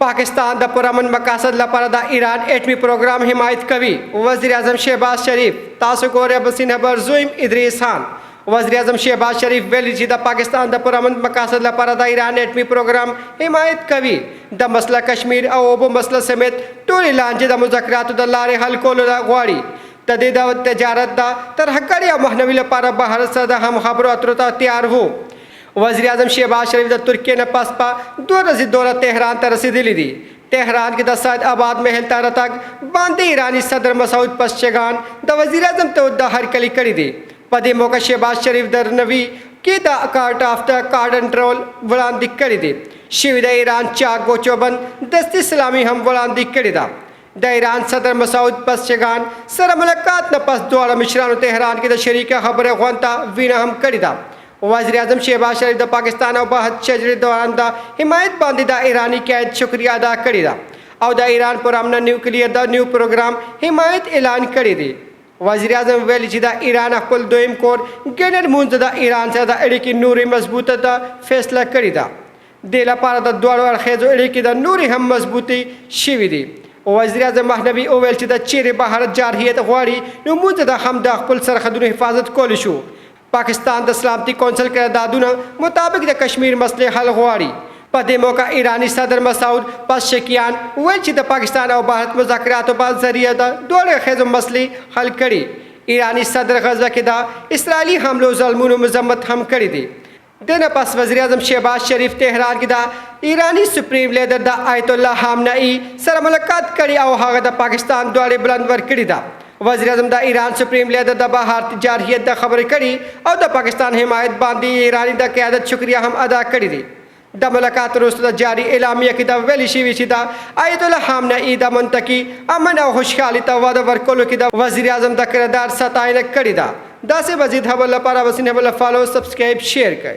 پاکستان د پرامن مقاصد لپاره د ایران اټمي پروګرام حمایت کوي، وزیراعظم شهباز شریف. تاسو ګورئ اباسین خبر، زویم ادریس خان. وزیراعظم شهباز شریف ویلي چې د پاکستان د پرامن مقاصد لپاره د ایران اټمي پروګرام حمایت کوي، د مسله کشمیر او اوبو مسله سمیت ټولې لانجې د مذاکراتو د لارې حل کولو غواړي. د دې د تجارت د ترهګرۍ او مخنیوي لپاره بهر سره د هم خبرو اترو ته تیار وو. وزیراعظم شهباز شریف د ترکیې نه پس په 2 ورځې دوره تهران ته رسېدلي دي. تهران کې د سعد آباد محل ته راتګ باندې ایراني صدر مسعود پزشکیان د وزیراعظم ته د هرکلي کړی دی. په دې موقع شهباز شریف درنوي کې د کارت آف د کارډن رول وړاندې کړی دی. شوی د ایران چاک و چوبند دستي سلامي هم وړاندې کړې ده. د ایران صدر مسعود پزشکیان سره ملاقات نه پس دواړه مشرانو تهران کې د شریکه خبرې غونډه وینا هم کړې ده. وزیراعظم شهباز شریف د پاکستان او بهرت شجرې دوران د حمایت باندې د ایراني قیادت شکریه ادا کړې ده او د ایران پرامنه نیوکلیر د نیو پروګرام حمایت اعلان کړی دی. وزیراعظم ویلي چې د ایران خپل دویم کور ګڼل مونږ د ایران سره د اړیکې نورې مضبوطه ده فیصله کړې ده. دې لپاره د دواړو اړخیزو اړیکې د نورې هم مضبوطې شوې دي. وزیراعظم مهنوي وویل چې د چیرې بهارت جارحیت غواړي نو مونږ د هم د خپل سرحدونو حفاظت کولی شو. پاکستان د سلامتی کونسل قراردادونو مطابق د کشمیر مسلې حل غواړي. په دې موقع ایراني صدر مسعود پزشکیان وویل چې د پاکستان او بهارت مذاکراتو په ذریعه د دواړو اړخیزو مسلې حل کړي. ایراني صدر غزه کې د اسرائیلي حملو ظلمونو مذمت هم کړی دی. دنه پس وزیراعظم شهباز شریف تهران کې د ایراني سپریم لیډر د آیت الله خامنه‌ای سره ملاقات کړی او هغه د پاکستان دواړې بلند ورکړي ده. وزیراعظم د ایران سپریم لیډر د بهارت جارحیت د خبرې کړي او د پاکستان حمایت باندې ایراني د قیادت شکریه هم ادا کړې دي. د ملاقات وروسته د جاري اعلامیه کې د ویل شوي چې د آیت الله خامنه‌ای د منطقي امن او خوشحالي ته وده ورکولو کې د وزیراعظم د کردار ستاینه کړې ده. داسې مزید خبر لپاره اباسین خبر follow، subscribe، share کړئ.